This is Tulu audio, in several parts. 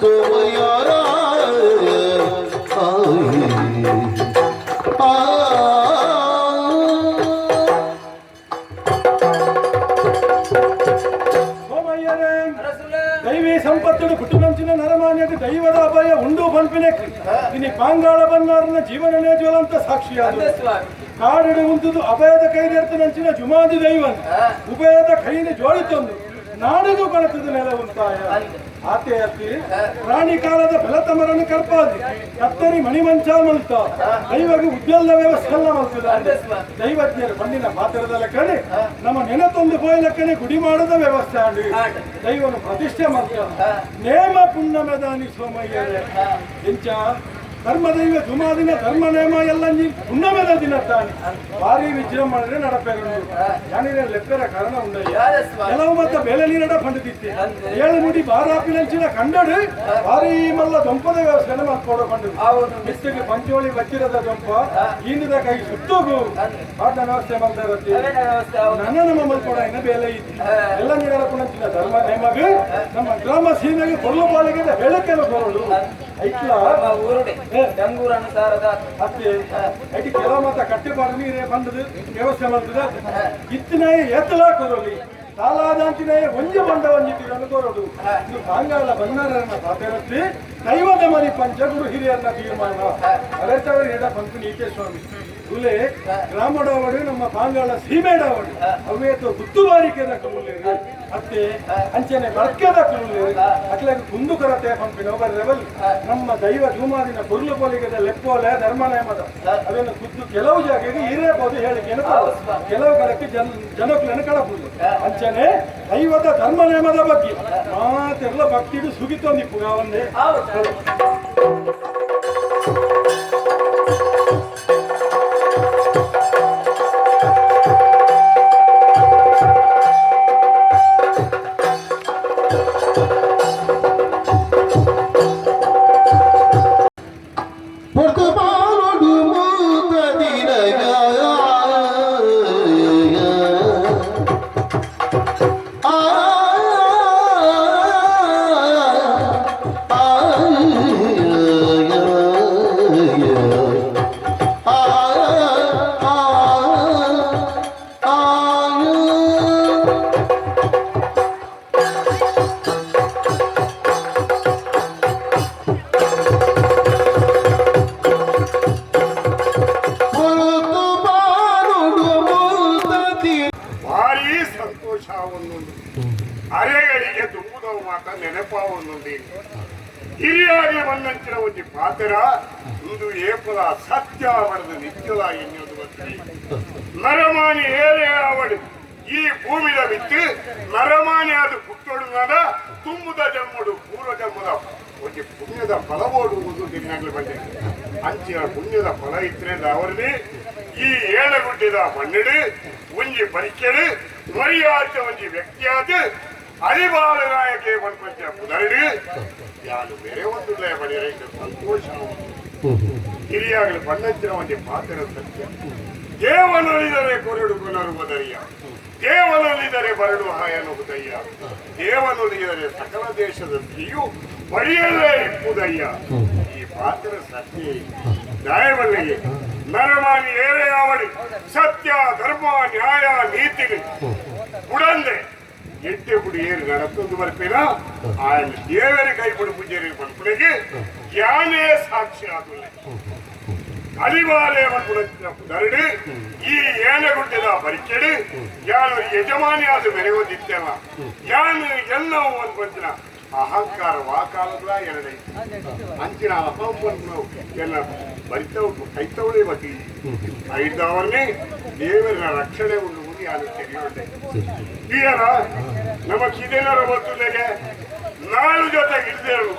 ಸೋಮಯ್ಯರ ಆ. ಸೋಮಯ್ಯರೇ, ದೈವಿ ಸಂಪತ್ತುಡು ಪುಟ್ಟುನಂಚಿನ ನರಮಾನ್ಯಕ್ಕೆ ದೈವದ ಅಭಯ ಉಂಡು ಪನ್ಪಿನೆ ಇನಿ ಪಾಂಗಾಳ ಬನ್ನಾರನ ಜೀವನನೇ ಜ್ವಲಂತ ಸಾಕ್ಷಿಯಾದ ಕಾಡಿಡು ಉಂಟುದು ಅಭಯದ ಕೈದೆರ್ತನಂಚಿನ ಜುಮಾದಿ ದೈವನ್ ಉಭಯದ ಕೈನ ಜೋಡಿತೊಂದು ನಾಡಿಗೂ ಕಣತದ ನೆಲ ಉಂಟಾಯ. ಆತೆ ಅತಿ ರಾಣಿ ಕಾಲದ ಬೆಲತಮರನ್ನು ಕರ್ಪಾದಿ ಕತ್ತರಿ ಮಣಿಮಂಚ ಮಲ್ತ ದೈವಗೆ ಉದ್ಯಲ್ದ ವ್ಯವಸ್ಥೆ ಎಲ್ಲ ಮಲ್ತದ. ದೈವಜ್ಞರು ಪಂಡಿನ ಪಾತ್ರದ ಲೆಕ್ಕನೆ ನಮ್ಮ ನೆನತೊಂದು ಪೋಯಿ ಲೆಕ್ಕನೆ ಗುಡಿ ಮಾಡದ ವ್ಯವಸ್ಥೆ ಆಂಡು ದೈವನು ಪ್ರತಿಷ್ಠೆ ಮಲ್ತ ನೇಮ ಪುಣ್ಯಮೆದಾನಿ. ಸೋಮಯ್ಯರೇ, ಎಂಚ ಧರ್ಮದೈವ ಜುಮಾದಿನ ಧರ್ಮ ನೇಮ ಎಲ್ಲ ಪುಣ್ಯಮೆದ ದಿನ ತಾನೆ ಭಾರಿ ವಿಜೃಂಭಣೆ ನಡಪೇರು. ಯಾನಿನ ಲೆಪ್ಪೆರ ಕಾರಣ ಉಂಡಯ್ಯ. ಕೆಲವು ಮತ್ತ ಬೇಲೆ ನೀರಡ ಪಂಡಿತಿತ್ತೆ ಏಳು ಮುಡಿ ಬಾರಾಪಿನಂಚಿನ ಕಂಡಡು ಭಾರಿ ಮಲ್ಲ ದೊಂಪದ ವ್ಯವಸ್ಥೆನ ಮಲ್ಕೊಡೋ ಕಂಡು ಮಿಸ್ಟಿಗೆ ಪಂಚೋಳಿ ವಜ್ರದ ದೊಂಪ ಈಂದದ ಕೈ ಸುತ್ತೋಗು ಪಾಠ ವ್ಯವಸ್ಥೆ ಮಾಡ್ತಾ. ನನ್ನ ನಮ್ಮ ಮಲ್ಕೊಡ ಇನ್ನ ಬೇಲೆ ಇತ್ತು ಎಲ್ಲ ನೀರಡ ಧರ್ಮ ನೇಮಗ್ ನಮ್ಮ ಗ್ರಾಮ ಸೀಮೆಗೆ ಕೊರಲು ಬಾಳಿಗೆ ಹೇಳಕ್ಕೆ ಕೊರಳು ಐಟ್ಲ. ಊರುಡೆ ಡಂಗೂರ ಅನುಸಾರದ. ಅತ್ತೆ, ಐಟಿ ಕೆಲವು ಮತ ಕಟ್ಟೆಬಾರ್ದು ನೀರೇ ಬಂದದು ವ್ಯವಸ್ಥೆ ಮಾಡ್ತದೆ. ಇತ್ತಿನಾಯ ಏತಲಾ ಕೊರಲಿ ತಾಲಾದಾಂತಿನಾಯ ಒಂಜಿ ಬಂಡ ಒಂಜಿ ತೀರನ್ನು ಕೊರಡು. ಇದು ಕಾಂಗಾಲ ಬನ್ನಾರನ್ನ ಪಾತೆರತ್ತಿ ದೈವದ ಮನಿ ಪಂಚ ಗುರು ಹಿರಿಯರನ್ನ ತೀರ್ಮಾನ ಅರೆತವರು ಎಡ ಪಂಕು ನೀತೆ ಸ್ವಾಮಿ ಗುಲೆ ಗ್ರಾಮಡವಡು ನಮ್ಮ ಪಾಂಗಾಳ ಸೀಮೆಡವಡು ಅವೇತು ಗುತ್ತುವಾರಿಕೆದ ಕುರುಲೇರು ಅತ್ತೆ ಅಂಚನೆ ಬಳಕೆದ ಕುರುಲೇರು ಅಟ್ಲಾಗ ಕುಂದು ಕೊರತೆ ಪಂಪಿನ ರೆವಲ್ ನಮ್ಮ ದೈವ ಜೂಮಾದಿನ ಕುರುಲು ಪೊಲಿಗದ ಲೆಪ್ಪೋಲೆ ಧರ್ಮ ನೇಮದ ಅವೇನು ಖುದ್ದು ಕೆಲವು ಜಾಗೆಗೆ ಇರಬಹುದು ಹೇಳಿಕೆಯನ್ನು ಕೊಡು. ಕೆಲವು ಕಡೆಗೆ ಜನಕುలను ಕಳಪುದು. ಅಂಚನೆ ದೈವದ ಧರ್ಮ ನೇಮದ ಬಗ್ಗೆ ಮಾತೆಲ್ಲ ಭಕ್ತಿಡು ಸುಗಿತೊಂದಿಪ್ಪು ಒಂದೇ. ಪೊರ್ತುಪಾಲೊಡು ಮೂತ ದಿನಗ ಆ ಆ ಆ ಆ ಆ. ಪೊರ್ತುಪಾಲೊಡು ಮೂತ ದಿನ ಭಾರಿ ಸಂತೋಷ ಒಂದೊಂದು ಅರೆಗಳಿಗೆ ದುಂಬುದವು ಮಾತ ನೆನಪ ಒಂದೊಂದು ಹಿರಿಯಾಗಿ ಬಂದಂಚಿನ ಒಂಜಿ ಪಾತ್ರ ಇಂದು ಏಪದ ಸತ್ಯ ಬರೆದು ನಿತ್ಯದ ಎನ್ನುವುದು ಗೊತ್ತಿದೆ. ನರಮಾನಿ ಏರೇ ಅವಳು ಈ ಭೂಮಿದ ಬಿತ್ತು ನರಮಾನಿ ಅದು ಪುಟ್ಟೊಡುನಾದ ತುಂಬುದ ಜನ್ಮಡು ಪೂರ್ವ ಜನ್ಮದ ಒಂಜಿ ಪುಣ್ಯದ ಫಲವೋಡುವುದು ದಿನಾಗ್ಲೂ ಬಂದೆ. ಅಂಚಿನ ಪುಣ್ಯದ ಫಲ ಇತ್ತರೆ ಅವರಲ್ಲಿ ಈ ಏಳಗುಡ್ಡಿದ ಮಣ್ಣಿಡು ಒಂಜಿ ಪರಿಕೆಡು ಮರಿಯಾದ ಒಂಜಿ ವ್ಯಕ್ತಿಯಾದ ಅರಿಬಾಲ ನಾಯಕೆ ಪಂಚ ಪುದರಡು ಯಾರು ಬೇರೆ ಒಂದು ಬಡಿಯರೆ ಸಂತೋಷ. ಹಿರಿಯಾಗಲು ಬಣ್ಣಂಚಿನ ಒಂಜಿ ಪಾತ್ರ ಸತ್ಯ. ದೇವನೊಲಿದರೆ ಕೊರಡು ಕೊನರುವುದಯ್ಯ, ದೇವನೊಲಿದರೆ ಬರಡು ಹಾಯನುವುದಯ್ಯ, ದೇವನೊಲಿದರೆ ಸಕಲ ದೇಶದ ಸ್ತ್ರೀಯು ಬಡಿಯಲ್ಲೇ ಇಪ್ಪುದಯ್ಯ. ಈ ಪಾತ್ರ ಸತ್ಯ. ನ್ಯಾಯವಲ್ಲಿಗೆ ನರಮಾನಿ ಏರೇ ಅವಳಿ ಸತ್ಯ ಧರ್ಮ ನ್ಯಾಯ ನೀತಿ ಉಡಂದೆ ಎಡ್ಡೆ ಬುಡಿ ಏರು ನಡತ್ತೊಂದು ಬರ್ಪೇನ ఆయన ದೇವರ ಕೈ ಬಿಡು ಪೂಜಾರಿ ಪನ್ಪುನೆಗೆ ಯಾನೇ ಸಾಕ್ಷಿ ಆದುಲ್ಲೆ. ಅಲಿವಾಲೆ ಪನ್ಪುನ ದರಡು ಈ ಏನೆಗುಡ್ಡಿದ ಬರಿಕೆಡು ಯಾನು ಯಜಮಾನಿ ಆದ ಮೆರೆಗೊಂದಿತ್ತೇನ ಯಾನು ಎಲ್ಲವೂ ಒಂದು ಅಹಂಕಾರ ವಾಕಾಲದ ಎರಡೈ ಅಂಚಿನ ಅಹಂ ಎಲ್ಲ ಬರಿತವು ಕೈತವಳೇ ಬತಿ ಐದವನ್ನೇ ದೇವರ ರಕ್ಷಣೆ ಉಂಡು ಯಾರು ತಿಳಿಯುವುದೇ ಈಯರ ನಮ್ಮ ಕಿದೇನರ ಗೊತ್ತುಲೆಗೆ ನಾಳು ಜೊತೆಗೆ ಇದ್ದೇರು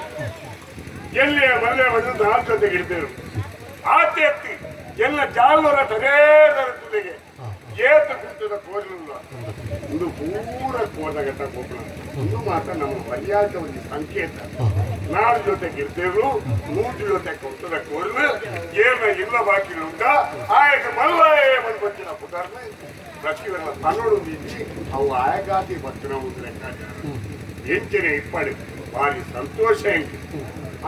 ಎಲ್ಲಿ ಮಲ್ಲೆ ಬಂದು ನಾಳು ಜೊತೆಗೆ ಇದ್ದೇರು ಆತೆ ಎತ್ತಿ ಎಲ್ಲ ಜಾಲರ ತದೇ ತುಲೆಗೆ ಏತ ಕುಟ್ಟದ ಕೋರ್ಲಿಲ್ಲ ಒಂದು ಪೂರ ಕೋದಗಟ್ಟ ಕೋಪನ. ಇದು ಮಾತ್ರ ನಮ್ಮ ಮರ್ಯಾದೆ ಒಂದು ಸಂಕೇತ. ನಾಡು ಜೊತೆಗೆ ಇರ್ತೇವು ಮೂರು ಜೊತೆ ಕೊಟ್ಟದ ಕೋರ್ಲು ಏನ ಇಲ್ಲ ಬಾಕಿ ಉಂಟ ಆಯಕ ಮಲ್ಲಾಯ ಬಂದು ಬತ್ತಿನ ಪುಟರ್ನ ಪ್ರತಿಯೊಂದು ತನ್ನೋಡು ನಿಂಚಿ ಅವು ಆಯಗಾತಿ ಬತ್ತಿನ ಒಂದು ಲೆಕ್ಕಾಚಾರ. ಎಂಚಿನ ಇಪ್ಪಡು ಭಾರಿ ಸಂತೋಷ ಎಂಟು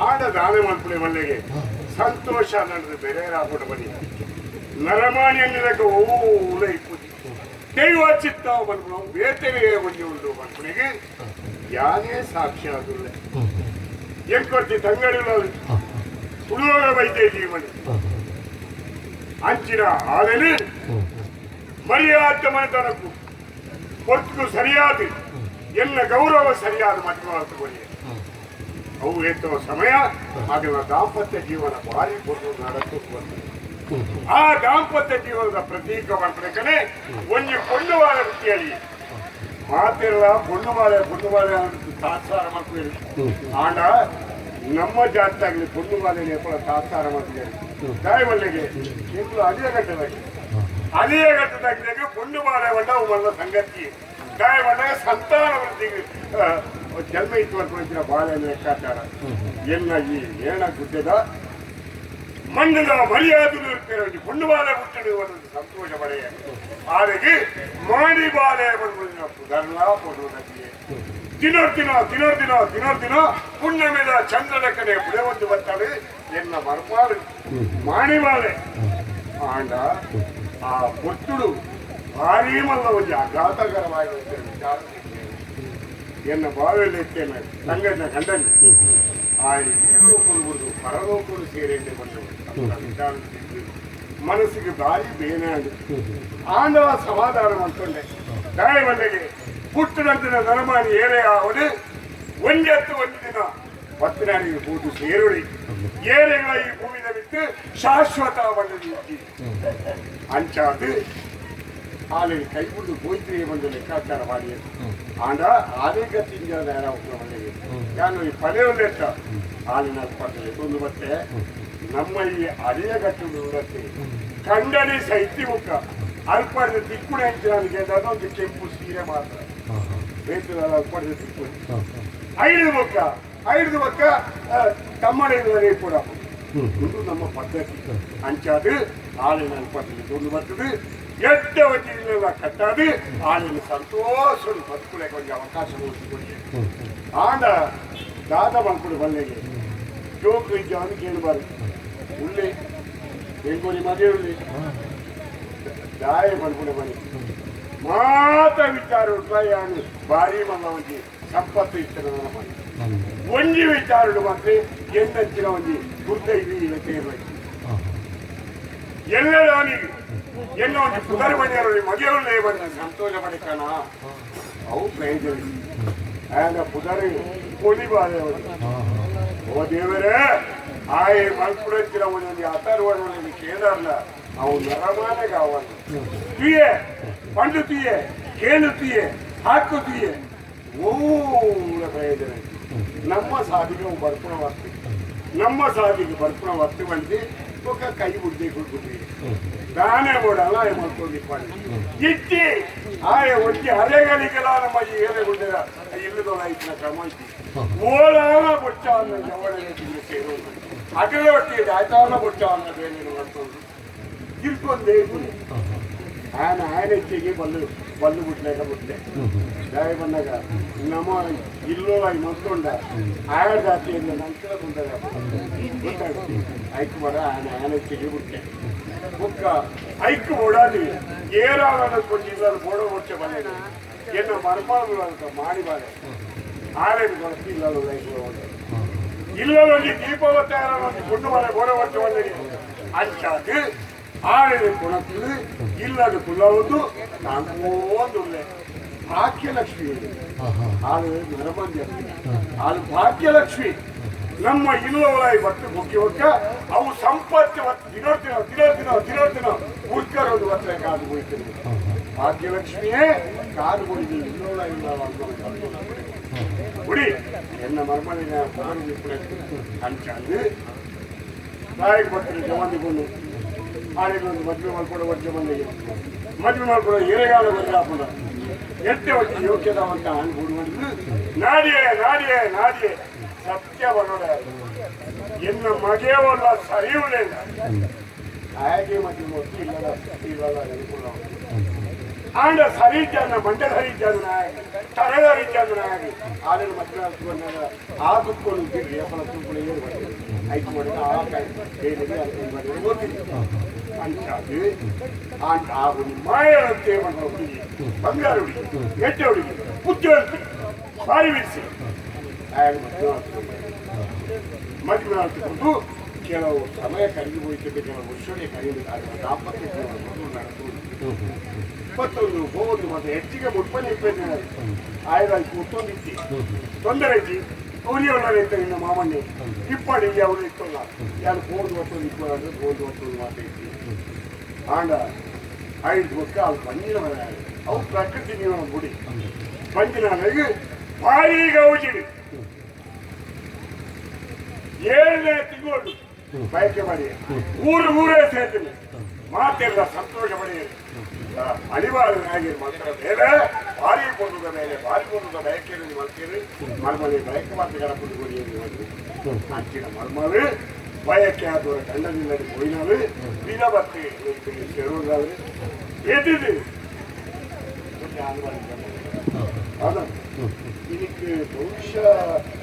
ಆಡ ದಾನ ಮಲ್ಪುಡೆ ಮಲ್ಲೆಗೆ ಸಂತೋಷ ನಡೆದು ಬೇರೆ ರಾಪುಡ ಬನ್ನಿ ನರಮಾಣಿಯನ್ನಿರಕ ಓಲ ಇಪ್ಪುದಿ ದೈವ ಚಿತ್ತ ಬಂದ್ಬಿಡು ಬೇತನೆ ಒಂಜಿ ಉಂಡು ಮಲ್ಪುಡೆಗೆ ಯಾನೇ ಸಾಕ್ಷಿ ಆದುಲ್ಲ ಎಂಕೊರ್ತಿ ತಂಗಡಿಲ್ಲ ತುಳುವಾಗ ಬೈತೆ ಜೀವನ ಅಂಚಿನ ಆದನೆ ಮರ್ಯಾದ ಮನೆತನಕ್ಕೂ ಪೊರ್ತುಕು ಸರಿಯಾದ ಎಲ್ಲ ಗೌರವ ಸರಿಯಾದ ಮದುವೆ ಅವು ಎತ್ತುವ ಸಮಯ ಅದರ ದಾಂಪತ್ಯ ಜೀವನ ಭಾರಿ ಕೊಟ್ಟು ನಡಕು ಆ ದಾಂಪತ್ಯ ಜೀವನದ ಪ್ರತೀಕ ಮಾಡ್ಬೇಕನೆ ಒಂಜಿ ಕೊಂಡುವಾರ ವೃತ್ತಿಯಲ್ಲಿ ಮಾತಿರಲ್ಲ ಪೊಣ್ಣುವಾಳೆ ಪೊಣ್ಣುವಾಳೆ ತಾತ್ಸಾರ ಮಾಡ್ತೀರಿ ಆಂಡ ನಮ್ಮ ಜಾತಿ ಆಗಲಿ ಪೊಣ್ಣುವಾಳೆ ಕೂಡ ತಾತ್ಸಾರ ಮಾಡ್ತೀರಿ ತಾಯಿವಲ್ಲಿಗೆ ಇಂದು ಅಲಿಯ ಗಟ್ಟದಾಗಿ ಅಲಿಯ ಗಟ್ಟದಾಗಿದಾಗ ಪೊಣ್ಣುವಾಳೆ ಬಂಡ ಅವು ಸಂಗತಿ ತಾಯಿ ಸಂತಾನ ವೃದ್ಧಿಗೆ ಜನ್ಮ ಇತ್ತು ಅಂತ ಬಾಳೆ ಲೆಕ್ಕಾಚಾರ ಎಲ್ಲ ಈ ಏಣ ಗುಡ್ಡದ ಮಣ್ಣಿನ ಮರ್ಯಾದೆಲು ಇರ್ತಾರೆ ಪೊಣ್ಣುಬಾಲೆ ಹುಟ್ಟಡು ಅನ್ನೋದು ಸಂತೋಷ ಪಡೆಯ ಆರೆಗೆ ಮಾಡಿ ಬಾಲೆ ಬಂದು ಪುದರ್ಲ ಪೊಣ್ಣುನದಿಯೇ ದಿನೋರ್ ದಿನ ದಿನೋರ್ ದಿನ ದಿನೋರ್ ದಿನ ಪುಣ್ಯಮೇದ ಚಂದ್ರನ ಕಡೆ ಬುಡೆ ಒಂದು ಬರ್ತಾಳೆ ಎನ್ನ ಮರಪಾಡು ಮಾಣಿಬಾಲೆ ಆಂಡ ಆ ಪೊಟ್ಟುಡು ಭಾರೀ ಮಲ್ಲ ಒಂದು ಆಘಾತಕರವಾಗಿ ವಿಚಾರ ಎನ್ನ ಬಾವಿಯಲ್ಲಿ ಎತ್ತೇನೆ ತಂಗನ ಗಂಡನು ಆ ಈ ಲೋಕలు ಬಿಡುದು ಪರಲೋಕలు ಸೇರೇಂಡೆ ಬಂದು ವಿಚಾರ ಮನಸ್ಸಿಗೆ ಭಾರಿ ಬೇನೆ ಆಂಡವ ಸಮಾಧಾನ ಮಾಡ್ಕೊಂಡೆ ದಾಯವಲ್ಲಿಗೆ ಪುಟ್ಟದಂತಿನ ನರಮಾನಿ ಏರೇ ಆವಡು ಒಂಜತ್ತು ಒಂದು ದಿನ ಪತ್ತಿನಾಡಿಗೆ ಕೂತು ಸೇರುಳಿ ಏರೆಗಳ ಈ ಭೂಮಿನ ಬಿಟ್ಟು ಶಾಶ್ವತ ಬಂದದ್ದು ಅಂಚಾದು ಆಲೆಗೆ ಕೈ ಬಿಟ್ಟು ಹೋಯ್ತು ಬಂದು ಲೆಕ್ಕಾಚಾರ ಮಾಡಿ ಆಂಡ ಆಲೇಗ ತಿಂಜ ನೇರ ಮನೆಗೆ ನಾನು ಈ ಪಡೆಯಲೆಕ್ಕ ಹಾಲಿನ ಪಡೆಯಲಿ ಒಂದು ಮತ್ತೆ ನಮ್ಮ ಈ ಅರಿಯ ಗಟ್ಟು ಉಡತ್ತೆ ಕಂಡನಿ ಸೈತಿ ಮುಖ ಅಲ್ಪಡೆದ ತಿಕ್ಕುಡೆ ಅಂತ ನನಗೆ ಅದೊಂದು ಕೆಂಪು ಸೀರೆ ಮಾತ್ರ ಬೇಸಿದ ಅಲ್ಪಡೆದ ತಿಕ್ಕುಡೆ ಐದು ಮುಖ ಐದು ಮುಖ ತಮ್ಮನೆ ಕೂಡ ಇದು ನಮ್ಮ ಪದ್ಧತಿ ಅಂಚಾದು ಹಾಲಿನ ಅಲ್ಪದಲ್ಲಿ ಒಂದು ಬರ್ತದೆ ಎಟ್ಟ ವತಿಯಿಂದ ಕಟ್ಟಾದು ಹಾಲಿನ ಸಂತೋಷ ಬದುಕುಲೆ ಒಂದು ಅವಕಾಶ ಕೊಡಿ ಆಂಡ ದಾದ ಮಲ್ಪುಡು ಬಲ್ಲೆಗೆ ಜೋಕು ಇದ್ದಾನು ಕೇಳಬಾರದು ಉಳ್ಳಿ ಬೆಂಗೋಲಿ ಮದುವೆ ಉಳ್ಳಿ ದಾಯ ಮಲ್ಪುಡೆ ಬನ್ನಿ ಮಾತ ವಿಚಾರ ಉಂಟು ಭಾರಿ ಮಲ್ಲ ಒಂಜಿ ಸಂಪತ್ತು ಇತ್ತರ ಮನೆ ಒಂಜಿ ವಿಚಾರ ಮಾತ್ರ ಎನ್ನಚ್ಚಿನ ಒಂಜಿ ದುರ್ದೈವಿ ಇರಬೇಕು ಎಲ್ಲರಾನಿಗೆ ಎಲ್ಲ ಒಂದು ಪುದರ್ ಮನೆಯವರು ಮಗೆಯವರೇ ಬಂದ ಸಂತೋಷ ಪಡಿತಾನ ಅವು ಪ್ರಯೋಜನ ಆಯನ ಪುದರ್ ಕೊಲಿಬಾರೆ ಅವರು ಓ ದೇವರೇ ಆಯ್ ಮಲ್ಪುಡಂಚಿನ ಒಂದೊಂದು ಅಥರ್ವಣಿ ಕೇಳಲ್ಲ ಅವು ನರಮಾನೆ ಕಾವಲ್ಲ ತುಯೆ ಪಂಡು ತುಯೆ ಕೇಳು ತುಯೆ ಹಾಕು ತುಯೆ ಓ ಪ್ರಯೋಜನ ನಮ್ಮ ಸಾಧಿಗೆ ಬರ್ಪಣ ವಸ್ತು ನಮ್ಮ ಸಾಧಿಗೆ ಬರ್ಪಣ ವಸ್ತು ಬಂದು ఒక ಕೈ ಬುದ್ಧಿ ಕೊಟ್ಬಿಟ್ರಿ ದಾನೆ ಓಡಲ್ಲ ಮಲ್ಕೊಂಡಿಪ್ಪಾಡಿ ಇಟ್ಟಿ ಆಯ ಒಂಜಿ ಅರೆಗಳಿಗೆಲ್ಲ ನಮ್ಮ ಈ ಏರೆಗುಂಡೆದ ಇಲ್ಲದೊಳ ಇತ್ತಿನ ಕ್ರಮ ಇಟ್ಟಿ ಓಲಾನ ಬೊಚ್ಚ ಅನ್ನ ಜವಳಿಗೆ ಸೇರೋದು ಅಗಲ ಒಟ್ಟಿಗೆ ಆಯ್ತಾನ ಬೊಚ್ಚ ಅನ್ನ ಬೇರೆ ಮಾಡ್ಕೊಂಡು ತಿಳ್ಕೊಂಡೇ ఆయన ఆయన ఇచ్చేకి బల్లు బల్లు పుట్టలేక పుట్టలే దాని ಬಂದಾಗ ನಮ್ಮ ಇಲ್ಲೋ I ಮಂತ್ಕೊಂಡ ಆಯ ಜಾತಿ ನಂತರ ಬಂದಾಗ ಗೊತ್ತಾಗ್ತಿ ಐಕ್ ಮರ ఆయన ఆయన ಇಚ್ಛೆಗೆ ಬಿಟ್ಟೆ ಬುಕ್ಕ ಐಕ್ ಓಡಾದಿ ಏರಾದ ಕೊಂಚಿಲ್ಲ ಬೋಡ ಹೊಚ್ಚೆ ಬಂದಿದೆ ಎನ್ನ ಮರ್ಮಾಳು ಅಂತ ಮಾಡಿ ಬಾರೆ ಆರೇನು ಗೊತ್ತಿ ಇಲ್ಲ ಇಲ್ಲದಲ್ಲಿ ದೀಪವತ್ತಾರ ಒಂದು ಮನೆ ಬೋಡ ಹೊಚ್ಚೆ ಬಂದಿದೆ ಅಂಚಾದು ಆರೇನು ಕೊಣತಿಲ್ಲ ಇಲ್ಲದ ಕುಲವುದು ನಾನು ಭಾಗ್ಯಲಕ್ಷ್ಮಿ ಆಳು ನರಬಂದಿ ಆಳು ಭಾಗ್ಯಲಕ್ಷ್ಮಿ ನಮ್ಮ ಇಲ್ಲವಳ ಬಟ್ಟು ಮುಖ್ಯ ಹೊಕ್ಕ ಅವು ಸಂಪತ್ತು ದಿನೋ ದಿನ ದಿನೋ ದಿನ ದಿನೋ ದಿನ ಉಳ್ಕರೋದು ಬತ್ತಲೆ ಕಾದು ಹೋಯ್ತೀನಿ ಭಾಗ್ಯಲಕ್ಷ್ಮಿಯೇ ಕಾದು ಕೊಡಿದೆ ಇಲ್ಲೋಳ ಇಲ್ಲ ಕುಡಿ ಎನ್ನ ಮರ್ಮಳಿನ ಅಂಚಾಂದು ತಾಯಿಗೆ ಬರ್ತಾರೆ ಜವಾನಿಗೊಂಡು ಆಳಿಗೊಂದು ಮದುವೆ ಮಾಡ್ಕೊಡೋ ವರ್ಷ ಬಂದಿಗೆ ಮದುವೆ ಮಾಡ್ಕೊಡೋ ಏರೆಗಾಲ ಬಂದ್ರೆ ಹಾಕೊಂಡ ಎಟ್ಟೆ ವರ್ಷ ಯೋಗ್ಯದವಂತ ಹಂಗೆ ಹುಡುಗರು ನಾಡಿಯೇ ನಾಡಿಯೇ ನಾಡಿಯೇ ಸತ್ಯ ಬರೋಡ ಎನ್ನ ಮಗೆಯವಲ್ಲ ಸರಿಯುವುದಿಲ್ಲ ಹಾಗೆ ಮದುವೆ ಒತ್ತು ಇಲ್ಲಲ್ಲ ಇಲ್ಲಲ್ಲ ಅನುಕೂಲ ಆಂಡ ಸರಿ ಮಂಡೆ ಸರಿ ನಾಯಕ ತರದ ನಾಯಕ ಆದ್ರೆ ಮದುವೆ ಹಚ್ಕೊಂಡಾಗ ಆ ದುಕ್ಕೊಂಡು ಏಪಲ ತೂಕೊಂಡು ಏನು ಮಾಡಿದ್ರು ಐದು ಮಾಡಿದ ಆ ಬೇರೆ ಗೊತ್ತಿಲ್ಲ ಅಂಚಾದು ಆಂಟ ಆ ಒಂದು ಮಾಯರಂತೆ ಹುಡುಗಿ ಬಂಗಾರ ಹುಡುಗಿ ಎಟ್ಟೆ ಹುಡುಗಿ ಬುದ್ಧಿವಂತಿ ಭಾರಿ ಬಿಡಿಸಿ ಆಗ ಮದುವೆ ಮದುವೆ ಆಗ್ತಕೊಂಡು ಕೆಲವು ಸಮಯ ಕರಗಿ ಹೋಯ್ತಿದ್ದೆ ಕೆಲವು ವರ್ಷಗಳೇ ಕರೆಯುವುದು ದಾಂಪತ್ಯ ನಡೆದು 21 ಹೋದು ಮತ್ತೆ ಹೆಚ್ಚಿಗೆ ಮುಟ್ಪನೆ ಇಪ್ಪತ್ತು ಆಯ್ತು ಮುಟ್ಟೊಂದಿತ್ತಿ ತೊಂದರೆ ಐತಿ ಅವರಿಯವರ ನಿನ್ನ ಮಾಮಣ್ಣೆ ಇಪ್ಪಡಿ ಅವರು ಇತ್ತಲ್ಲ ಯಾರು ಹೋದು ಒತ್ತೊಂದು ಇಪ್ಪತ್ತು ಹೋದು ಒತ್ತೊಂದು ಮಾತೈತಿ ಆಂಡ ಐದು ಮಕ್ಕ ಅಲ್ಲಿ ಬಂದಿನ ಅವು ಪ್ರಕೃತಿ ನೀವು ಗುಡಿ ಬಂದಿನ ಭಾರಿ ಗೌಜಿಡಿ 7ನೇ ತಿಂಗಳು ಬಯಕೆ ಮಾಡಿ ಊರು ಊರೇ ಸೇರ್ತೀನಿ ಮಾತೆಲ್ಲ ಸಂತೋಷ ಪಡೆಯಿರಿ ಅನಿವಾರ್ಯನಾಗಿ ಮಾತ್ರ ಮೇಲೆ ಭಾರಿ ಕೊಂಡದ ಮೇಲೆ ಭಾರಿ ಕೊಂಡದ ಬಯಕೆಯನ್ನು ಮಾಡ್ತೀರಿ ಮರ್ಮನೆ ಬಯಕೆ ಮಾತುಗಳ ಪುಡುಗೊಡಿಯಲ್ಲಿ ಒಂದು ಅಂಚಿನ ಮರ್ಮವೆ ಬಯಕೆ ಆದವರ ಗಂಡನಿಲ್ಲದೆ ಹೋಯಿನವೆ ಬೀದ ಬರ್ತಿ ಸೇರುವುದಾದ್ರೆ ಎದ್ದಿದ್ದೀವಿ ಹೌದಾ ಇದಕ್ಕೆ ಬಹುಶಃ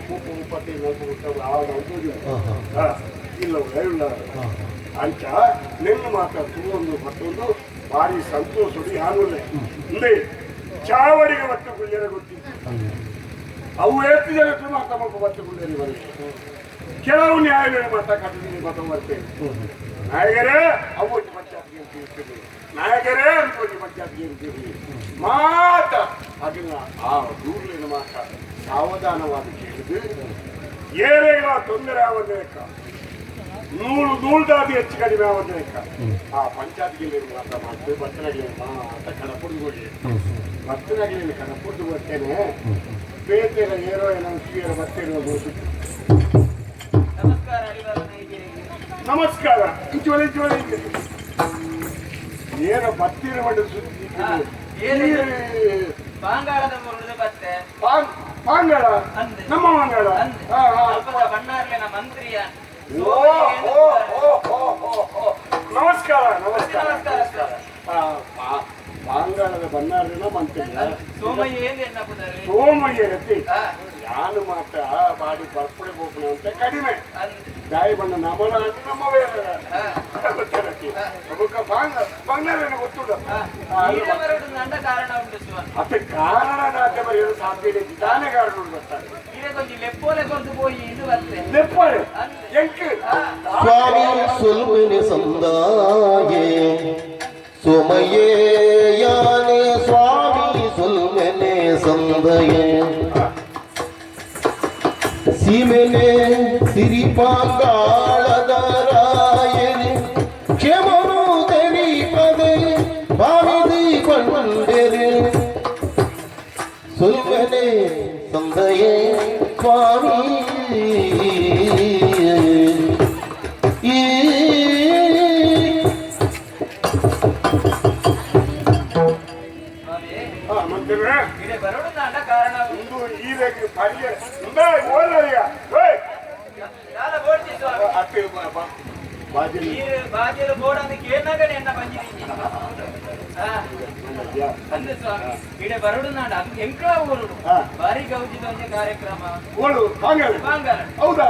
30 35 40 ಇಲ್ಲ ಇಲ್ಲ ಅಂಚ ನಿನ್ನ ಮಾತ್ರ ತೂವೊಂದು ಮತ್ತೊಂದು ಭಾರಿ ಸಂತೋಷ ಯಾನುಲ್ಲ ಹಿಂದೆ ಚಾವಡಿಗೆ ಮತ್ತು ಗುಳ್ಳೆರ ಗೊತ್ತಿತ್ತು ಅವು ಎಷ್ಟು ಜನಕ್ಕೆ ಮಾತಾ ಮತ್ತು ಗುಳ್ಳೆರಿ ಬರಲಿ ಕೆಲವು ನ್ಯಾಯಾಲಯ ಮಾತಾ ಕಟ್ಟಿದ್ದೀನಿ ಮಾತಾ ಬರ್ತೇನೆ ನಾಯಕರೇ ಅವು ಪಂಚಾಯತ್ಗೆ ಅಂತೀವಿ ನಾಯಕರೇ ಅನ್ಕೊಂಡು ಪಂಚಾಯತ್ಗೆ ಅಂತೀವಿ ಮಾತ ಅದನ್ನ ಆ ದೂರಲಿನ ಮಾತ ಸಾವಧಾನವಾಗಿ ಕೇಳಿದು ಏನೇನೋ ತೊಂದರೆ ಆಗೋದು ಲೆಕ್ಕ ನೂರು ನೂಲ್ದಾದಿ ಹೆಚ್ಚು ಕಡಿಮೆ ಆಗೋದು ಲೆಕ್ಕ ಆ ಪಂಚಾಯತ್ಗೆ ಮಾತ ಮಾಡ್ತೀವಿ ಬರ್ತನಾಗಲಿ ಮಾತ ಕಡಪುಡ್ದು ಹೋಗಿ ಬರ್ತನಾಗಲಿ ಕಡಪುಡ್ದು ಬರ್ತೇನೆ ಬೇತೆಲ್ಲ ಏರೋ ಏನೋ ಸೀರೋ ಬರ್ತೇನೆ ನಮಸ್ಕಾರ ಇಂಚೋಳಿ ಇಂಚೋಳಿ ಏನೋ ಬತ್ತೀರ ಮಂಡ ಸುದ್ದಿ ಬಾಂಗಾಳದ ಮುರುಳಿದ ಬತ್ತೆ ಬಾಂಗಾಳ ನಮ್ಮ ಬಾಂಗಾಳ ಬಣ್ಣಾರ್ಲಿನ ಮಂತ್ರಿಯ ನಮಸ್ಕಾರ ನಮಸ್ಕಾರ ನಮಸ್ಕಾರ ಬಾಂಗಾಳದ ಬಣ್ಣಾರ್ಲಿನ ಮಂತ್ರಿ ಸೋಮಯ್ಯ ಸೋಮಯ್ಯ ರತಿ ಯಾನು ಮಾತ್ರ ಬಾಡಿ ಬರ್ಪಡೆ ಹೋಗೋಣ ಅಂತ ಕಡಿಮೆ ದಾಯಿ ಬಣ್ಣ ನಮ್ಮನ ನಮ್ಮ ಬೇರೆ ಗೊತ್ತುಂಟು ಕಾರಣ ಉಂಟು ಅತ್ತೆ ಕಾರಣ ಬರೆಯಲು ಸಾಧ್ಯ ಇಲ್ಲ ನಿಧಾನ ಕಾರಣ ಉಂಟು ಬರ್ತಾರೆ ಲೆಪ್ಪೋಲೆ ಎಂಕ್ ಸ್ವಾಮಿ ಸುಲ್ಮಿನಿ ಸಂದಾಯೇ ಸೋಮಯ್ಯೇ ಯಾನೆ ಸ್ವಾಮಿ ಸುಲ್ಮೆನೆ ಸಂದಯೇ ಸೀಮೆನೆ ಸಿರಿಪಾಂಗಾಳದ ರಾಯನೆ ಕ್ಷಮನು ತೆರಿಪದೆ ಭಾವಿದಿ ಕೊಂಡೆರೆ ಸುಲ್ಮೆನೆ ಸಂದಯೇ ಸ್ವಾಮಿ ಈ ಬಾರಿ ಗೌಜಿದ ಕಾರ್ಯಕ್ರಮ ಹೌದಾ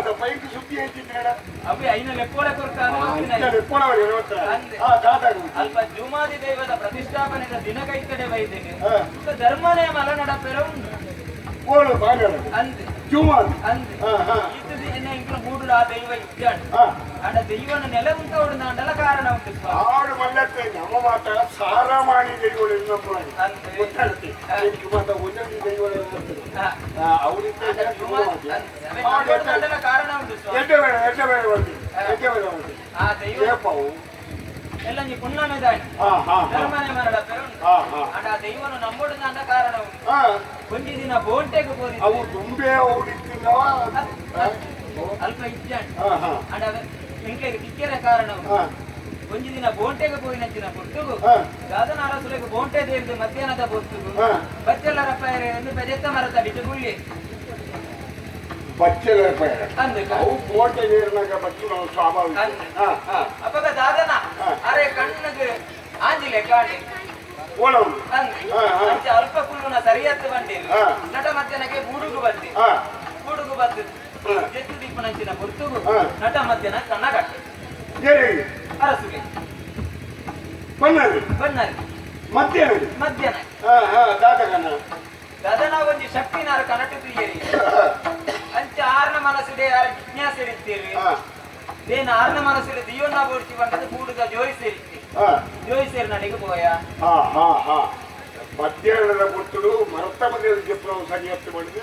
ಅಲ್ಪ ಜುಮಾದಿ ದೈವದ ಪ್ರತಿಷ್ಠಾಪನೆಯ ದಿನ ಕೈಕಡೆ ವೈದ್ಯಗೆ ಧರ್ಮನೇ ಮಲ ನಡಪೆರ ಉಂಟು ಮೂಡು ಆ ದೈವ ಇದ್ದಾಡು ಆಡ ದೈವನ ನೆಲ ಉಂಟು ಕಾರಣ ಉಂಟು ಆಡು ಮಲ್ಲತ್ತೆ ನಮ್ಮ ಮಾತ ಸಾರಮಾಣಿ ದೈವಗಳು ಕಾರಣ ಉಂಟು ಆ ದೈವ ಎಲ್ಲ ನೀ ಪುಣ್ಣಮೆ ದಾಳಿ ಧರ್ಮನೇ ಮರಡ ಪೆರುಂಡು ಆಡ ಆ ದೈವನು ನಂಬೋಡು ನಾಂಡ ಕಾರಣ ಉಂಟು ಒಂಜಿ ದಿನ ಬೋಂಟೆಗೆ ಪೋರಿ ಅವು ದುಂಬೆ ಓಡಿತ್ತಿನವ ಅಲ್ಪ ಇದ್ದಾಂಡು ಆಡ ಎಂಕ್ಲೆಗ್ ತಿಕ್ಕೆರೆ ಕಾರಣ ಒಂಜಿ ದಿನ ಬೋಂಟೆಗೆ ಪೋಯಿನಂಚಿನ ಪೊಟ್ಟುಗು ದಾದನ ಅರಸುಲೆಗ್ ಬೋಂಟೆ ದೇರ್ದು ಮಧ್ಯಾಹ್ನದ ಪೊತ್ತುಗು ಬಚ್ಚೆಲ್ಲರ ಪೈರೆ ಎಂದು ಪೆಜೆತ್ತ ಮರದ ಅಡಿತು ಗುಳ್ಳಿ ಬಚ್ಚೆಲ್ಲರ ಪೈರೆ ಅವು ಬೋಂಟೆ ನೀರಿನಾಗ ಬಚ್ಚು ನಾವು ಸ್ವಾಭಾವಿಕ ಅಪ್ಪಗ ದಾದನ ಅರೆ ಕಣ್ಣಗೆ ಆಂಜಿಲೆ ಕಾಣಿ ಅಂಚೆ ಅಲ್ಪ ಕುಲ್ಲುನ ಸರಿಯತ್ತು ಬಂಡೇರು ನಟ ಮಧ್ಯಾಹ್ನಕ್ಕೆ ಬೂಡುಗು ಬತ್ತಿ ಬೂಡುಗು ಬತ್ತು ಜೆತ್ತು ದೀಪನಂಚಿನ ಪೊರ್ತುಗು ನಟ ಮಧ್ಯಾಹ್ನ ಕಣ್ಣ ಕಟ್ಟೆ ಅರಸುಗೆ ಬನ್ನಾರಿ ಮಧ್ಯಾಹ್ನ ಮಧ್ಯಾಹ್ನ ಗದನ ಒಂಜಿ ಶಕ್ತಿನಾರ ಕನಟು ತೀಯರಿ ಅಂಚೆ ಆರ್ನ ಮನಸ್ಸಿದೆ ಯಾರ ಜಿಜ್ಞಾಸೆ ಇರ್ತೀರಿ ದೇನ ಆರ್ನ ಮನಸ್ಸಿದೆ ದಿಯೋನ್ನ ಬೋಡ್ಚಿ ಬಂದದ್ದು ಬೂಡುಗ ಜೋಯಿಸಿರ್ತಿ ಜೋಯಿಸೇರಿ ನನಗೆ ಪೋಯ ಮಧ್ಯಾಹ್ನದ ಪೊರ್ತುಡು ಮರತ ಮಧ್ಯದ ಜಪ್ರವು ಸರಿಯತ್ತು ಮಾಡಿದ್ದು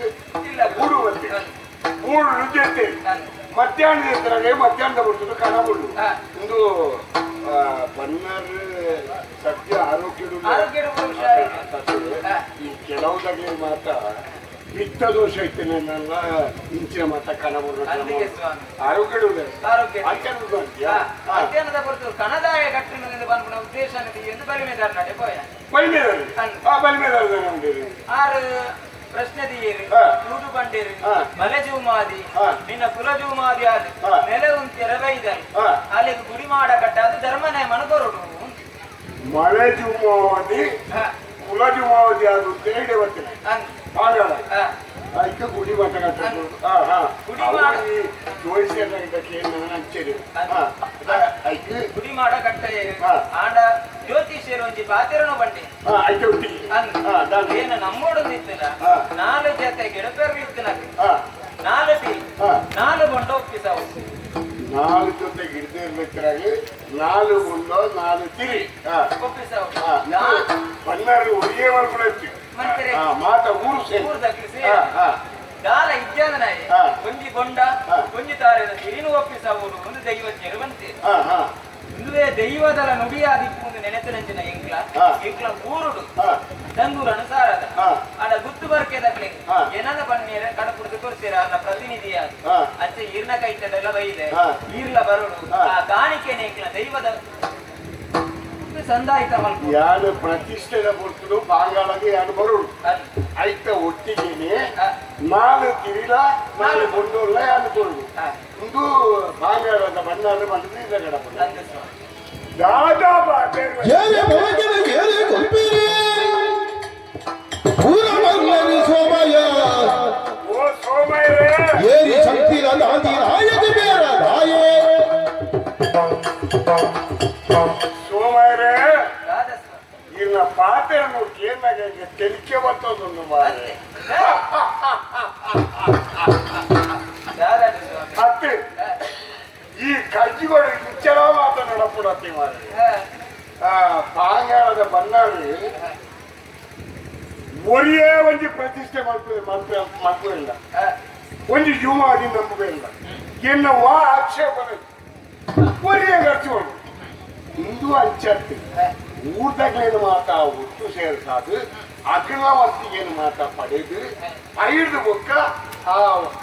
ಬೂಡು ಬಂದೆ ಬೂಡು ರುಜಿ ಮಧ್ಯಾಹ್ನದ ಎತ್ತರಾಗೆ ಮಧ್ಯಾಹ್ನದ ಪೊರ್ತುಡು ಕನಬುಡು ಒಂದು ಬನ್ನರ್ ಸದ್ಯ ಆರೋಗ್ಯ ಈ ಕೆಲವುದಾಗಲಿ ಮಾತ್ರ ಪಿತ್ತ ದೋಷ ಇತ್ತೇನೆಲ್ಲ ಇಂಚಿನ ಮಾತ ಕನಬುಡು ಆರೋಗ್ಯ ಮಧ್ಯಾಹ್ನದ ಪೊರ್ತು ಕಣದಾಯ ಕಟ್ಟಿನ ಬಂದ್ಬಿಡ ಉದ್ದೇಶ ಎಂದು ಬಲಿಮೆದಾರ ನಡೆ ಪೋಯ ಆರು ಪ್ರಶ್ನೆ ದಿಯೇರಿ ನೂರು ಬಂಡೇರಿ ಮಲೆ ಜೂಮಾದಿ ನಿನ್ನ ಕುಲ ಜೂಮಾದಿ ಆದ ನೆಲೆ ಉಂತೆರ ಬೈದರು ಅಲ್ಲಿಗೆ ಗುಡಿ ಮಾಡ ಕಟ್ಟ ಅದು ಧರ್ಮನೇ ಮನಕೊರಡು ಮಳೆ ಜೂಮಾವಧಿ ಕುಲ ಜೂಮಾವಧಿ ಅದು ತೇಡೆ ಬರ್ತೇನೆ ಅದಕ್ಕೆ ಗುಡಿ ಮಾಟ ಕಟ್ಟೋದು ಗುಡಿ ಮಾಡ ಕಟ್ಟ ಆಂಡ ಜ್ಯೋತಿಷ್ಯರು ಒಂಜಿ ಪಾತಿರನು ಬಂಡೆ ಏನು ನಮ್ಮೋಡೊಂದು ಇತ್ತಿಲ್ಲ ನಾಲು ಜೊತೆ ಗೆಡಪೆರ್ಲು ಇತ್ತಿನ ನಾಲು ಟಿ ನಾಲು ಬೊಂಡ ಒಪ್ಪಿಸಾವು ನಾಲು ಜೊತೆ ಗಿಡದಿರ್ಬೇಕಾಗಿ ನಾಲು ಬೊಂಡ ನಾಲು ತಿರಿ ಒಪ್ಪಿಸಾವು ಬಣ್ಣಾರಿ ಒಡಿಗೆ ಮಾಡ್ಕೊಳತ್ತಿ ಮಾತ ಊರು ಸೇರಿ ದಾಲ ಇಜ್ಜಾದನಾಯಿ ಒಂಜಿ ಬೊಂಡ ಒಂಜಿ ತಾರೆದ ತಿರಿನು ಒಪ್ಪಿಸಾವು ಒಂದು ದೈವ ಚೆರುವಂತೆ ಇಂದುವೇ ದೈವದಲ ನುಡಿಯಾದಿಪ್ಪುಂದು ನೆನೆತನಂಚಿನ ಎಂಕ್ಲ ಎಂಕ್ಲ ಊರುಡು ತಂಗೂರು ಅನುಸಾರದ ಅಡ ಗುತ್ತು ಬರ್ಕೆದಕ್ಲೆ ಏನದ ಬಣ್ಣೀರ ಕಡಪುಡ್ದು ಕೊಡ್ತೀರ ಅನ್ನ ಪ್ರತಿನಿಧಿಯಾದ ಅಂಚೆ ಈರ್ನ ಕೈತದೆಲ್ಲ ಬೈದೆ ಈರ್ಲ ಬರೋಡು ಆ ಕಾಣಿಕೆನೆ ಎಂಕ್ಲ ದೈವದ ಸಂದಾಯಿತ ಮಲ್ಪು ಯಾರು ಪ್ರತಿಷ್ಠೆದ ಪೊರ್ತುಡು ಬಾಂಗಾಳಗೆ ಯಾರು ಬರೋಡು ಐತ ಒಟ್ಟಿಗೆನೆ ನಾಲು ತಿರಿಲ ನಾಲು ಬೊಂಡೋಲ್ಲ ಯಾರು ಕೊರಡು ಇಂದು ಬಾಂಗಾಳದ ಬಣ್ಣಾರು ಬಂದದ್ದು ಇದ ಗಡಪಡ ದಾದಾ ಏರಿ ಶಕ್ತಿರ ನಾದಿ ರಾಯದ ಬೇರ ದಾಯೇ ಸೋಮಯ್ಯರೇ ಇನ್ನ ಪಾತ್ರೆಯನ್ನು ಕೇನಾಗ ತೆಲಿಕೆ ಬರ್ತದೊಂದು ಮಾರೆ ಅತ್ತೆ ಈ ಕಜ್ಜಿಗಳು ಇಂಚಲ ಮಾತ ನಡಪುಡತ್ತಿ ಮಾರೆ ಪಾಂಗಾಳದ ಬನ್ನಾರಿ ಒರಿಯೇ ಒಂಜಿ ಪ್ರತಿಷ್ಠೆ ಮಾಡ್ಕೊಳ್ಳಿಲ್ಲ ಒಂಜಿ ಜೂಮಾದಿ ನಂಬುವುದಿಲ್ಲ ಎನ್ನ ವಾ ಆಕ್ಷೇಪ ಒರಿಯೇ ಖರ್ಚು ಇಂದು ಅಂಚತ್ತು ಊರ್ದಾಗ್ಲೇನು ಮಾತಾ ಒಟ್ಟು ಸೇರ್ಸಾದು ಅಗ್ನವರ್ತಿಗೇನು ಮಾತಾ ಪಡೆದು ಐದು ಬೊಕ್ಕ ಆ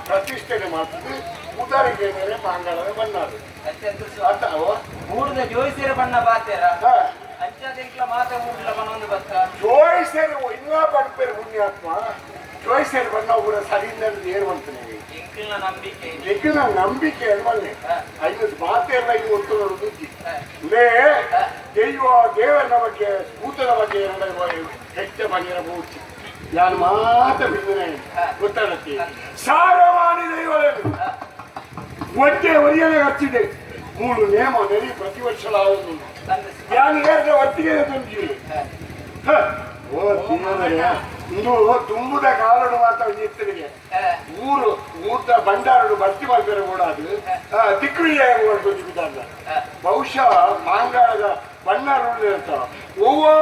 ಪ್ರತಿಷ್ಠೆನೆ ಮಾಡ್ತದೆ ಉದಾರಿಗೆ ಮೇಲೆ ಪಾಂಗಾಳದ ಬಣ್ಣಾರು ಊರ್ದ ಜೋಯಿಸಿರ ಬಣ್ಣ ಬಾತೇರ ಅಂಚಾದಿಂಕ್ಲ ಮಾತ ಊರ್ಲ ಬಣ್ಣೊಂದು ಬತ್ತ ಜೋಯಿಸರು ಇನ್ನೂ ಪಡ್ಪೇರು ಪುಣ್ಯಾತ್ಮ ಜೋಯಿಸರು ಬಣ್ಣ ಊರ ಸರಿಯಿಂದ ಏನು ಮಾಡ್ತಾನೆ ಎಂಕ್ಲಿನ ನಂಬಿಕೆ ಎಂಕ್ಲಿನ ನಂಬಿಕೆ ಅಲ್ವನ್ನೇ ಐದು ಮಾತೆಲ್ಲ ಇದು ಒತ್ತು ನೋಡುದು ಲೇ ದೈವ ದೇವರ ಬಗ್ಗೆ ಭೂತದ ಬಗ್ಗೆ ಹೆಚ್ಚ ಬಂದಿರಬಹುದು ನಾನು ಮಾತ ಬಿಂದನೆ ಗೊತ್ತಾಗತ್ತೆ ಸಾರಮಾನಿ ದೈವಗಳು ಒಂದೇ ಒರಿಯನೆ ಹಚ್ಚಿದೆ ಮೂರು ನೇಮ ನೆರಿ ಪ್ರತಿ ವರ್ಷ ಆಗುವುದು ಯಾನು ಏರ್ದ ಒತ್ತಿಗೆ ತುಂಬಿರಿ ಓ ದೇವರೇ ಇಂದು ತುಂಬುದ ಕಾಲಡು ಮಾತ್ರ ಇತ್ತನಿಗೆ ಊರು ಊರ್ದ ಭಂಡಾರಡು ಭರ್ತಿ ಮಾಡ್ತಾರೆ ಕೂಡ ಅದು ದಿಕ್ವಿಜಯ ಮಾಡ್ಕೊಂಡಿದ್ದಾರ ಬಹುಶಃ ಮಾಂಗಾಳದ ಬಣ್ಣಾರು ಇರ್ತಾವ ಒವ್ವಾ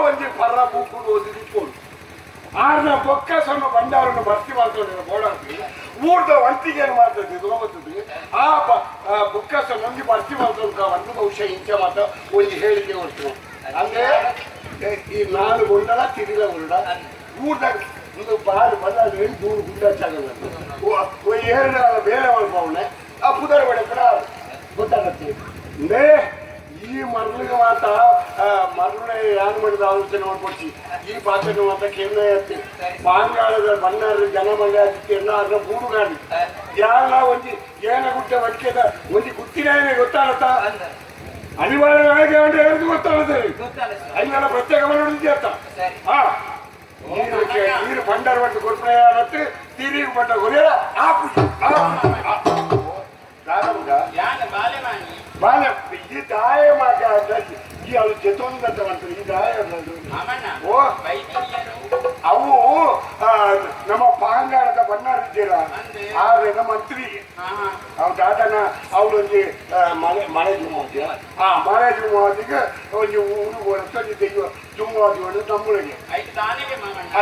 ಒಂಜಿ ಪರ ಬೂಕುಡು ಓದಿಕೊಂಡು ಆರ್ನ ಬೊಕ್ಕಸನ್ನು ಭಂಡಾರನ್ನು ಭರ್ತಿ ಮಾಡ್ತಾರೆ ಬೋಡಾಡ್ತಿ ಊರ್ದ ವಂತಿಗೆ ಏನು ಮಾಡ್ತದೆ ಹೋಗುತ್ತದೆ ಆ ಬೊಕ್ಕಸನ್ನು ಒಂಜಿ ಭರ್ತಿ ಮಾಡ್ಕೊಂಡು ಒಂದು ಬಹುಶಃ ಇಂಚ ಮಾತ್ರ ಒಂಜಿ ಹೇಳಿಕೆ ಕೊಡ್ತೀನಿ ಅಂದ್ರೆ ಈ ನಾಲು ಗುಂಡಲ ತಿರಿಲ ಗುಂಡ ಊರ್ದಾಗ ಒಂದು ಬಾರು ಬಲ್ಲ ದೂರು ಗುಂಡ ಚಾಗಲ್ಲ ಎರಡು ಬೇರೆ ಮಾಡ್ಬವನೆ ಆ ಪುದರ್ ಬಡೆ ಕೂಡ ಗೊತ್ತಾಗತ್ತೆ ಅಂದ್ರೆ ಈ ಮರಳಿಗೆ ಮಾತ ಮರಳೆ ಯಾರು ಮಾಡಿದ ಆಲೋಚನೆ ಮಾಡ್ಕೊಡ್ಸಿ ಈ ಪಾತ್ರೆ ಮಾತ ಕೇಂದ್ರ ಬಾಂಗಾಳದ ಬಣ್ಣಾರ ಜನ ಮಂಡ್ಯ ಆಗಿತ್ತು ಅದ್ರ ಬೂಡುಗಾಡಿ ಯಾರ ಒಂಜಿ ಏನ ಗುಡ್ಡ ಬಟ್ಕೆದ ಒಂಜಿ ಗುತ್ತಿನ ಗೊತ್ತಾಗತ್ತಾ ಅನಿವಾರ್ಯ ನಾಯಕ ಅಂತ ಹೇಳಿದ್ರು ಗೊತ್ತಾಗುತ್ತೆ. ಗೊತ್ತಲ್ಲ. ಐನೆಲ್ಲ ಪ್ರತ್ಯೇಕ ಮಾಡಿ చేస్తా. ಸರಿ. ನೀರು ಬಂಡಾರ ಪಟ್ಟು ಕೊಡ್ಪಣೆ ತಿರುಗಿ ಬಂಡ ಕೊರಿಯಲ್ಲ ಆಪು ಬಾಲೆ ಈ ದಾಯ ಮಾಕ ಈ ಅದು ಜತೊಂದಂತ ಮಾಡ್ತಾರೆ ಈ ದಾಯ. ಓ ಅವು ನಮ್ಮ ಪಾಂಗಾಳದ ಬನ್ನಾರ ಇದ್ದೀರ ಆದ್ರೆ ನಮ್ಮ ಮಂತ್ರಿ ಅವು ದಾದನ ಅವಳೊಂದು ಮಳೆ ಮಳೆ ಜುಮಾವತಿ ಆ ಮಳೆ ಜುಮಾವತಿಗೆ ಒಂಜಿ ಊರು ಒಂಜಿ ದೈವ ಜುಮಾವತಿ ಒಂದು ನಮ್ಮಳಿಗೆ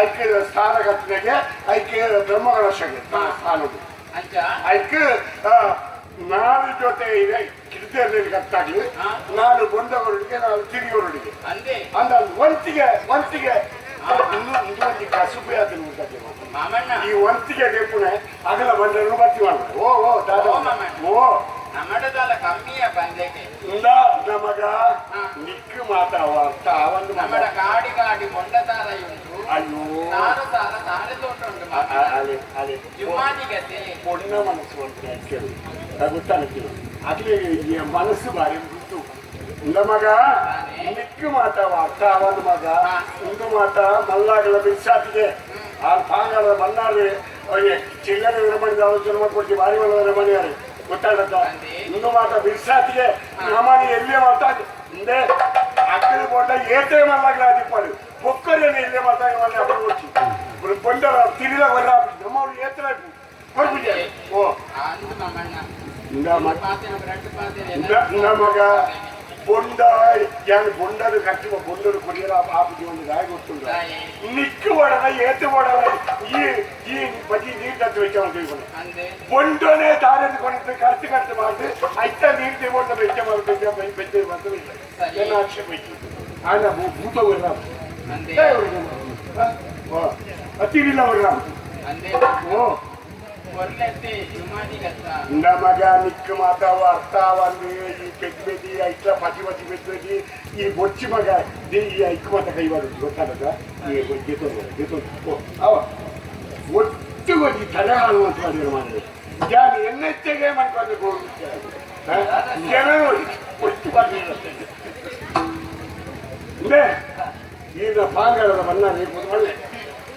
ಐಕೆ ಸ್ಥಾನ ಕಟ್ಟನೆಗೆ ಐಕೆ ಬ್ರಹ್ಮಕಲಶಗೆ ಸ್ಥಾನದು ಐಕೆ ನಾಡು ಜೊತೆ ಇದೆ ಕಿಡಿತೇರ್ಲಿ ಕಟ್ಟಾಗ್ಲಿ ನಾಡು ಬೊಂಡವರೊಟ್ಟಿಗೆ ನಾಡು ತಿರಿಯವರೊಟ್ಟಿಗೆ ಅಂದ ವಂತಿಗೆ ವಂತಿಗೆ ಇನ್ನು ಒಂಜಿ ಕಸುಬೆ ಅದನ್ನು ಉಂಟಾಗಿ ಈ ವಂತಿಗೆ ಗೆಪ್ಪುನೆ ಅಗಲ ಬಂಡನ್ನು ಬರ್ತಿ ಮಾಡ. ಓ ಓ ದಾದ ಓ ನಮ್ಮಡದಲ್ಲ ಕಮ್ಮಿಯ ಬಂದೆಗೆ ಇಂದ ನಮಗ ನಿಕ್ಕು ಮಾತಾವ ಅರ್ಥ ಒಂದು ನಮ್ಮಡ ಗಾಡಿ ಗಾಡಿ ಬೊಂಡ ತಾರ ಉಂಟು. ಅಯ್ಯೋ ಸಾರು ಸಾರ ಸಾರೆ ತೋಟ ಉಂಟು. ಅಲೆ ಅಲೆ ಜುಮ್ಮಾದಿಗತೆ ಪೊಣ್ಣ ಮನಸ್ಸು ಅಂತ ಕೇಳಿ ಗೊತ್ತಾಗ್ತೀವಿ ಅದ್ಲಿ ಈ ಮನಸ್ಸು ಬಾರಿ ಗುಟ್ಟು ಇಂದ ಮಗ ನಿಕ್ಕು ಮಾತಾವ ಅರ್ಥ ಒಂದು ಮಗ ಇಂದು ಮಾತ ಮಲ್ಲಾಗಲ ಬಿಸಾತಿಗೆ ಆ ಪಾಂಗಾಳದ ಮಲ್ಲಾರಿ ಅವರಿಗೆ ಚಿಲ್ಲರೆ ವಿರಮಣಿದ ಆಲೋಚನೆ ಮಾಡ್ಕೊಡ್ತೀವಿ ಬಾರಿ ಮಲ್ಲ ವಿರಮಣಿಯಾರೆ ಗೊತ್ತಾಗತ್ತ ಇಂದು ಮಾತ ಬಿಸಾತಿಗೆ ನಮ್ಮನೆ ಎಲ್ಲೇ ಮಾತಾ ಹಿಂದೆ ಅಕ್ಕಡಿ ಕೊಂಡ ಏತೇ ಮಲ್ಲಾಗಲ ಅದಿಪ್ಪಾಡು ಒಕ್ಕರೇನೆ ಎಲ್ಲೇ ಮಾತಾಡಿ ಮನೆ ಅప్పుడు వచ్చి ఇప్పుడు కొండ తిరిగి ಬರ್ರ ನಮ್ಮವ್ರು ಏತ್ರ ಕೊಡ್ಬಿಟ್ಟೆ. ಓ ನಮಗ ಬೊಂಡ ಯಾನ್ ಬೊಂಡದು ಖರ್ಚು ಬೊಂಡದು ಕೊರಿಯರ ಆಪುಜಿ ಒಂದು ಗಾಯ ಗೊತ್ತುಂಡ ನಿಕ್ಕು ಓಡಲ್ಲ ಏತು ಓಡಲ್ಲ ಈ ಈ ಬಜಿ ನೀರು ತತ್ತು ವೆಚ್ಚ ಮಾಡ್ತೀವಿ ಬೊಂಡನೆ ದಾರಿ ಕೊಂಡಿದ್ದು ಖರ್ಚು ಖರ್ಚು ಮಾಡಿ ಐತ ನೀರು ತಗೊಂಡು ವೆಚ್ಚ ಮಾಡಿ ಬೆಚ್ಚ ಮಾಡ್ತೀವಿ ಎಲ್ಲ ಆಕ್ಷೇಪ ಇತ್ತು ಆಗ ಭೂತ ಬರ್ರ ಅತ್ತಿರಿಲ್ಲ ಬರ್ರ. ಓ ನಮಗ ನಿಕ್ಕು ಮಾತಾವ ಅರ್ಥ ಒಂದು ಈ ಪೆದ್ಬೆದಿ ಐಟ್ಲ ಪತಿ ಪತಿ ಪೆದ್ಬೆದಿ ಈ ಬೊಚ್ಚಿ ಮಗ ಈ ಐಕ್ ಮಾತ ಕೈವಾಡ ಗೊತ್ತಾಗದ ಈ ಗೆತೊಂದು ಗೆತೊಂದು ಓ ಅವ ಒಟ್ಟು ಒಂಜಿ ತಲೆ ಹಾಳುವಂತ ಮಾಡಿದ್ರೆ ಜಾನಿ ಎನ್ನೆಚ್ಚಗೆ ಮನ್ಕೊಂಡು ಜನ ನೋಡಿ ಒಟ್ಟು ಅಂದ್ರೆ ಈಗ ಪಾಂಗಾಳದ ಬಣ್ಣ ಒಳ್ಳೆ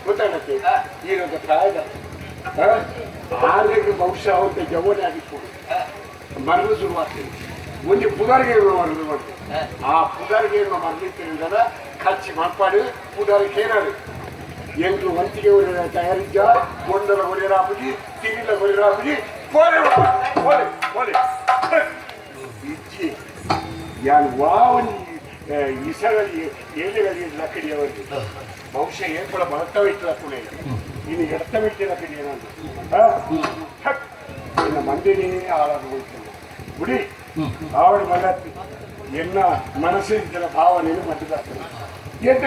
ಗೊತ್ತಾಗತ್ತೆ ಈಗ ಪ್ರಾಯದ ಆರೋಗ್ಯ ಬಹುಶಃ ಅವತ್ತ ಜವನೆ ಆಗಿತ್ತು ಮರಳು ಶುರುವಾಗ್ತದೆ ಒಂದು ಪುದಾರಿಗೆ ಮರಳು ಮಾಡ್ತದೆ ಆ ಪುದಾರಿಗೆ ಮರಳಿದ್ದರಿಂದ ಖರ್ಚು ಮಾಡ್ಪಾಡು ಪುದಾರಿ ಕೇರಾಡು ಎಂಟು ವಂತಿಗೆ ತಯಾರಿದ್ದ ಗೊಂಡಲ ಕೊರಿಯರಾಪುಜಿ ತಿರಿಲ ಕೊರಿಯರಾಪುಜಿ ಕೋಲೆ ಕೋಲೆ ಕೋಲೆ ಇಜ್ಜಿ ಯಾನ್ ವಾವನ್ ಇಸಗಲಿ ಏಳೆಗಲಿ ಲಕ್ಕಡಿಯವರಿಗೆ ಬಹುಶಃ ಏರ್ಪಡ ಬಲತ್ತವ ಇಟ್ಟು ಲಕ್ಕುಣೆ ಇನ್ನು ಎಡತ್ತ ಬಿಟ್ಟು ಲಕ್ಕಡಿ ಏನಂತ ಎನ್ನ ಮಂದಿನೇ ಹಾಳಾಗಿ ಹೋಗ್ತದೆ ಬಿಡಿ ಆವಡ ಮಲ್ಲತ್ತಿ ಎನ್ನ ಮನಸ್ಸಿನ ಭಾವನೆಯನ್ನು ಮಟ್ಟದಾಗ್ತದೆ ಎಂತ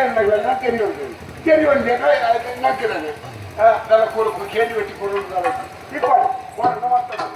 ತೆರೆಯುವಂತೆ ತೆರೆಯುವಂತೆ ನಕ್ಕಿದ್ದಾನೆ ನನ್ನ ಕೊಡು ಕೇಳಿ ಬೆಟ್ಟಿ ಕೊಡು ಇಪ್ಪಾಡು ಮಾಡ್ತಾನೆ.